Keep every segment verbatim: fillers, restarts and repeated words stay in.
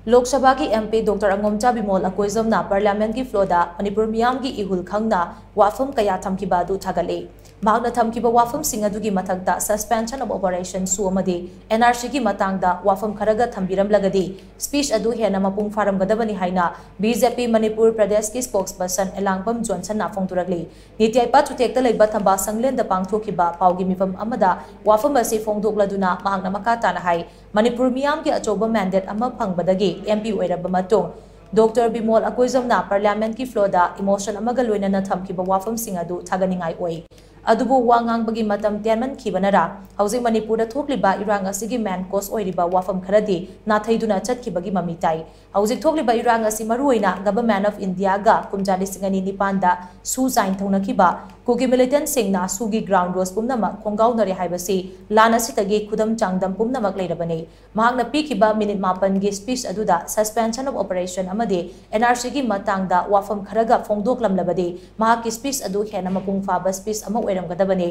ꯂꯣꯛ ꯁꯚꯥꯒꯤ M P doctor ꯑꯉꯣꯝꯆꯥ Bimol ꯑꯀꯣꯏꯖꯝꯅ ꯄꯥꯔꯂꯤꯌꯥꯃꯦꯟꯠꯀꯤ ꯐ꯭ꯂꯣꯔꯗ ꯃꯅꯤꯄꯨꯔ ꯃꯤꯌꯥꯝꯒꯤ ꯏꯍꯨꯜ ꯈꯪꯅ ꯋꯥꯐꯝ ꯀꯌꯥ ꯊꯝꯈꯤꯕ ꯑꯗꯨ ꯊꯥꯒꯠꯂꯤ꯫ ꯃꯍꯥꯛꯅ ꯊꯝꯈꯤꯕ ꯋꯥꯐꯝꯁꯤꯡ ꯑꯗꯨꯒꯤ ꯃꯊꯛꯇ Suspension of Operation ꯁꯨ ꯑꯃꯗꯤ N R C ꯒꯤ ꯃꯇꯥꯡꯗ ꯋꯥꯐꯝ ꯈꯔꯒ ꯊꯝꯕꯤꯔꯝꯂꯒꯗꯤ speech ꯑꯗꯨ ꯍꯦꯟꯅ ꯃꯄꯨꯡ ꯐꯥꯔꯝꯒꯗꯕꯅꯤ ꯍꯥꯏꯅ B J P ꯃꯅꯤꯄꯨꯔ ꯄ꯭ꯔꯗꯦꯁꯀꯤ spokesperson ꯑꯦꯂꯥꯡꯕꯝ ꯖꯣꯟꯁꯟꯅ ꯐꯣꯡꯗꯣꯔꯛꯂꯤ꯫ ꯅꯤꯇꯤ ꯑꯥꯌꯣꯒ ꯆꯨꯊꯦꯛꯇ ꯂꯩꯕ ꯊꯝꯕꯥꯜ ꯁꯪꯂꯦꯟꯗ ꯄꯥꯡꯊꯣꯛꯈꯤꯕ ꯄꯥꯎꯒꯤ ꯃꯤꯐꯝ ꯑꯃꯗ ꯋꯥꯐꯝ ꯑꯁꯤ ꯐꯣꯡꯗꯣꯛꯂꯗꯨꯅ ꯃꯍꯥꯛꯅ ꯃꯈꯥ ꯇꯥꯅ ꯍꯥꯏ, ꯃꯅꯤꯄꯨꯔ ꯃꯤꯌꯥꯝꯒꯤ ꯑꯆꯧꯕ mandate ꯑꯃ ꯐꯪꯕꯗꯒꯤ M P ꯑꯣꯏꯔꯕ ꯃꯇꯨꯡ, ꯗꯣꯛꯇꯔ ꯕꯤꯃꯣꯜ ꯑꯀꯣꯏꯖꯝꯅ ꯄꯥꯔꯂꯤꯌꯥꯃꯦꯟꯠꯀꯤ ꯐ꯭ꯂꯣꯔꯗ emotion ꯑꯃꯒ ꯂꯣꯏꯅꯅ ꯊꯝꯈꯤꯕ ꯋꯥꯐꯝꯁꯤꯡ ꯑꯗꯨ ꯊꯥꯒꯠꯅꯤꯡꯉꯥꯏ ꯑꯣꯏ꯫ ꯑꯗꯨꯕꯨ ꯋꯥ ꯉꯥꯡꯕꯒꯤ ꯃꯇꯝ ꯇꯦꯟꯃꯟꯈꯤꯕꯅꯔ ꯍꯧꯖꯤꯛ ꯃꯅꯤꯄꯨꯔꯗ ꯊꯣꯛꯂꯤꯕ ꯏꯔꯥꯡ ꯑꯁꯤꯒꯤ main cause ꯑꯣꯏꯔꯤꯕ ꯋꯥꯐꯝ ꯈꯔꯗꯤ ꯅꯥꯊꯩꯗꯨꯅ ꯆꯠꯈꯤꯕꯒꯤ ꯃꯃꯤ ꯇꯥꯏ꯫ ꯍꯧꯖꯤꯛ ꯊꯣꯛꯂꯤꯕ ꯏꯔꯥꯡ ꯑꯁꯤ ꯃꯔꯨꯑꯣꯏꯅ Government of India ꯒ ꯀꯨꯝꯖꯥ ꯂꯤꯁꯤꯡ ꯑꯅꯤ ꯅꯤꯄꯥꯟꯗ ꯁꯨ ꯆꯥꯏꯟ ꯇꯧꯅꯈꯤꯕ ꯀꯨꯀꯤ militant ꯁꯤꯡꯅ ꯁꯨꯒꯤ ground rules ꯄꯨꯝꯅꯃꯛ ꯈꯣꯡꯒꯥꯎꯅꯔꯦ ꯍꯥꯏꯕꯁꯤ ꯂꯥꯟ ꯑꯁꯤꯗꯒꯤ ꯈꯨꯗꯝ ꯆꯥꯡꯗꯝ ꯄꯨꯝꯅꯃꯛ ꯂꯩꯔꯕꯅꯤ꯫ ꯃꯍꯥꯛꯅ ꯄꯤꯈꯤꯕ ꯃꯤꯅꯤꯠ ꯃꯥꯄꯟꯒꯤ speech ꯑꯗꯨꯗ Suspension of Operation ꯑꯃꯗꯤ N R C ꯒꯤ ꯃꯇꯥꯡꯗ ꯋꯥꯐꯝ ꯈꯔꯒ ꯐꯣꯡꯗꯣꯛꯂꯝꯂꯕꯗꯤ ꯃꯍꯥꯛꯀꯤ speech ꯑꯗꯨ ꯍꯦꯟꯅ ꯃꯄꯨꯡ ꯐꯥꯕ speech ꯑꯃ ꯑꯣꯏꯔꯝꯒꯗꯕꯅꯤ꯫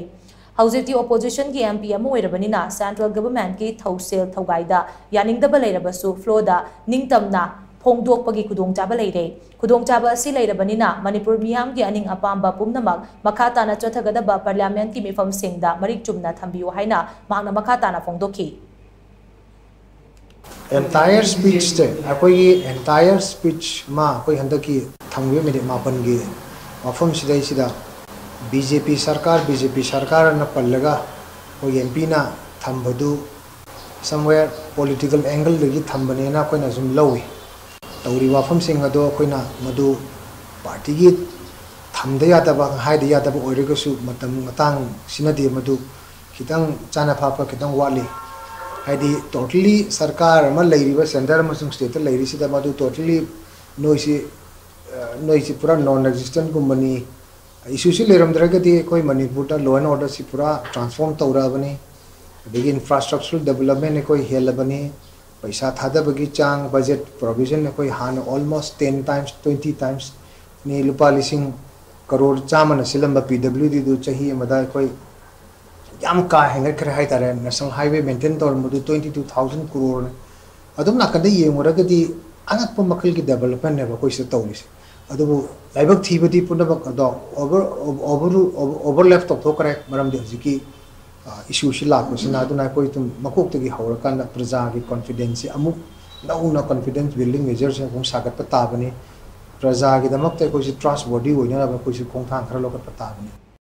ꯍꯧꯖꯤꯛꯇꯤ opposition ꯒꯤ M P ꯑꯃ ꯑꯣꯏꯔꯕꯅꯤꯅ central government ꯀꯤ ꯊꯧꯁꯤꯜ ꯊꯧꯒꯥꯏꯗ ꯌꯥꯅꯤꯡꯗꯕ ꯂꯩꯔꯕꯁꯨ floor ꯗ ꯅꯤꯡꯇꯝꯅ ꯐꯣꯡꯗꯣꯛꯄꯒꯤ ꯈꯨꯗꯣꯡꯆꯥꯕ ꯂꯩꯔꯦ꯫ ꯈꯨꯗꯣꯡꯆꯥꯕ ꯑꯁꯤ ꯂꯩꯔꯕꯅꯤꯅ ꯃꯅꯤꯄꯨꯔ ꯃꯤꯌꯥꯝꯒꯤ ꯑꯅꯤꯡ ꯑꯄꯥꯝꯕ ꯄꯨꯝꯅꯃꯛ ꯃꯈꯥ ꯇꯥꯅ ꯆꯠꯊꯒꯗꯕ parliament ꯀꯤ ꯃꯤꯐꯝꯁꯤꯡꯗ ꯃꯔꯤꯛ ꯆꯨꯝꯅ ꯊꯝꯕꯤꯌꯨ ꯍꯥꯏꯅ ꯃꯍꯥꯛꯅ ꯃꯈꯥ ꯇꯥꯅ ꯐꯣꯡꯗꯣꯛꯈꯤ꯫ Entire speech ꯁꯦ, ꯑꯩꯈꯣꯏꯒꯤ entire speech ꯑꯃ ꯑꯩꯈꯣꯏ ꯍꯟꯗꯛꯀꯤ ꯊꯝꯈꯤꯕ ꯃꯤꯅꯤꯠ ꯃꯥꯄꯟꯒꯤ ꯋꯥꯐꯝꯁꯤꯗꯩꯁꯤꯗ B J P ꯁꯔꯀꯥꯔ, B J P ꯁꯔꯀꯥꯔꯅ ꯄꯜꯂꯒ ꯑꯩꯈꯣꯏꯒꯤ M P ꯅ ꯊꯝꯕꯗꯨ somewhere political angle ꯗꯒꯤ ꯊꯝꯕꯅꯦꯅ ꯑꯩꯈꯣꯏꯅ ꯁꯨꯝ ꯂꯧꯏ꯫ ꯇꯧꯔꯤꯕ ꯋꯥꯐꯝꯁꯤꯡ ꯑꯗꯣ ꯑꯩꯈꯣꯏꯅ ꯃꯗꯨ party ꯒꯤ ꯊꯝꯗ ꯌꯥꯗꯕ, ꯍꯥꯏꯗ ꯌꯥꯗꯕ ꯑꯣꯏꯔꯒꯁꯨ ꯃꯇꯝ ꯃꯇꯥꯡ ꯁꯤꯅꯗꯦ, ꯃꯗꯨ ꯈꯤꯇꯪ ꯆꯥꯅ ꯐꯥꯞꯄ ꯈꯤꯇꯪ ꯋꯥꯠꯂꯤ꯫ ꯍꯥꯏꯗꯤ totally ꯁꯔꯀꯥꯔ ꯑꯃ ꯂꯩꯔꯤꯕ centre ꯑꯃꯁꯨꯡ state ꯇ ꯂꯩꯔꯤꯁꯤꯗ ꯃꯗꯨ totally ꯅꯣꯏꯁꯤ, ꯑ, ꯅꯣꯏꯁꯤ ꯄꯨꯔꯥ non existent ꯒꯨꯝꯕꯅꯤ꯫ Issue ꯁꯤ ꯂꯩꯔꯝꯗ꯭ꯔꯒꯗꯤ ꯑꯩꯈꯣꯏ ꯃꯅꯤꯄꯨꯔꯗ law and order ꯁꯤ ꯄꯨꯔꯥ transform ꯇꯧꯔꯛꯑꯕꯅꯤ꯫ ꯑꯗꯒꯤ infrastructural development ꯑꯩꯈꯣꯏ ꯍꯦꯜꯂꯕꯅꯤ꯫ ꯄꯩꯁꯥ ꯊꯥꯗꯕꯒꯤ ꯆꯥꯡ, budget provision ꯑꯩꯈꯣꯏ ꯍꯥꯟꯅ almost ten times, twenty times ꯅꯤ, ꯂꯨꯄꯥ ꯂꯤꯁꯤꯡ ꯀꯔꯣꯔ ꯆꯥꯝꯃꯅ ꯁꯤꯜꯂꯝꯕ P W D ꯗꯨ ꯆꯍꯤ ꯑꯃꯗ ꯑꯩꯈꯣꯏ ꯌꯥꯝ ꯀꯥ ꯍꯦꯟꯒꯠꯈ꯭ꯔꯦ ꯍꯥꯏꯇꯥꯔꯦ꯫ National highway maintain ꯇꯧꯔꯝꯕꯗꯨ twenty two thousand crore ꯅꯤ꯫ ꯑꯗꯨꯝ ꯅꯥꯀꯟꯗ ꯌꯦꯡꯉꯨꯔꯒꯗꯤ ꯑꯉꯛꯄ ꯃꯈꯜꯒꯤ ꯗꯦꯕꯂꯞꯃꯦꯟꯅꯦꯕ ꯑꯩꯈꯣꯏ ꯁꯤꯗ ꯇꯧꯔꯤꯁꯦ꯫ ꯑꯗꯨꯕꯨ ꯂꯥꯏꯕꯛ ꯊꯤꯕꯗꯤ ꯄꯨꯝꯅꯃꯛ ꯑꯗꯣ ꯑꯣꯚꯔ ꯑꯣꯚꯔꯂꯦꯞ ꯇꯧꯊꯣꯛꯈ꯭ꯔꯦ꯫ ꯃꯔꯝꯗꯤ ꯍꯧꯖꯤꯛꯀꯤ ꯏꯁꯨꯁꯤ ꯂꯥꯛꯄꯁꯤꯅ꯫ ꯑꯗꯨꯅ ꯑꯩꯈꯣꯏ ꯑꯗꯨꯝ ꯃꯀꯣꯛꯇꯒꯤ ꯍꯧꯔꯀꯥꯟꯗ ꯄ꯭ꯔꯖꯥꯒꯤ ꯀꯣꯟꯐꯤꯗꯦꯟꯁꯁꯤ ꯑꯃꯨꯛ ꯅꯧꯅ ꯀꯣꯟꯐꯤꯗꯦꯟꯁ ꯕꯤꯜꯗꯤꯡ ꯃꯦꯖꯔꯁꯦ ꯑꯃꯨꯛ ꯁꯥꯒꯠꯄ ꯇꯥꯕꯅꯤ꯫ ꯄ꯭ꯔꯖꯥꯒꯤꯗꯃꯛꯇ ꯑꯩꯈꯣꯏꯁꯤ ꯇ꯭ꯔꯁ ꯋꯔꯗꯤ ꯑꯣꯏꯅꯅꯕ ꯑꯩꯈꯣꯏꯁꯤ ꯈꯣꯡꯊꯥꯡ ꯈꯔ ꯂꯧꯈꯠꯄ ꯇꯥꯕꯅꯤ꯫